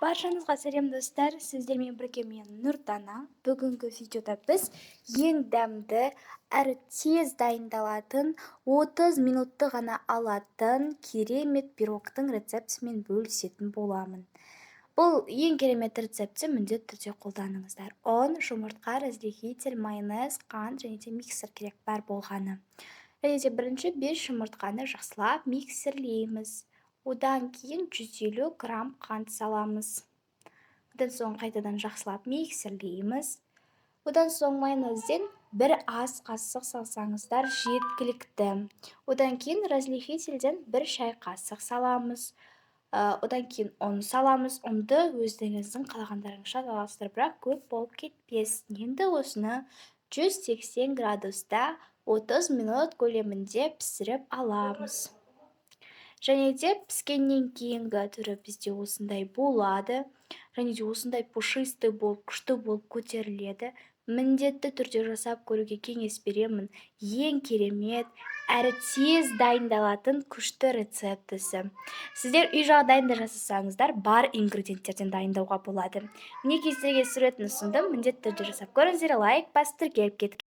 Баршаңызға сәлем, достар! Сіздермен бірге мен, Нұрдана. Бүгінгі видеода біз ең дәмді әрі тез дайындалатын, 30 минутты ғана алатын керемет пирогтың рецептімен бөлісетін боламын. Бұл ең керемет рецептті міндетті түрде қолданыңыздар. Ұн, жұмыртқа, разрыхлитель, майонез, қант және де миксер керек, бар болғаны. Және де бірінші 5 жұмыртқаны жақсылап миксерлейміз. Одан кейін 150 грамм қант саламыз. Одан соң қайтадан жақсылап миксерлейміз. Одан соң майонезден бір ас қасық салсаңыздар, жеткілікті. Одан кейін разрыхлительден бір шай қасық саламыз. Одан кейін ұн саламыз. Ұнды өздеріңіздің қалағандарыңызша саласыздар, бірақ көп болып кетпесін. Енді осыны 180 градуста 30 минут көлемінде пісіріп аламыз. Және де піскеннен кейінгі түрі бізде осындай болады және де осындай пушистый болып, күшті болып көтеріледі. Міндетті түрде жасап көруге кеңес беремін. Ең керемет әрі тез дайындалатын күшті рецептісі. Сіздер үй жағдайында жасасаңыздар, бар ингредиенттерден дайындауға болады. Мінекей, сіздерге суретін ұсындым. Міндетті түрде жасап көріңіздер, лайк басып, тіркеліп кетіңіздер.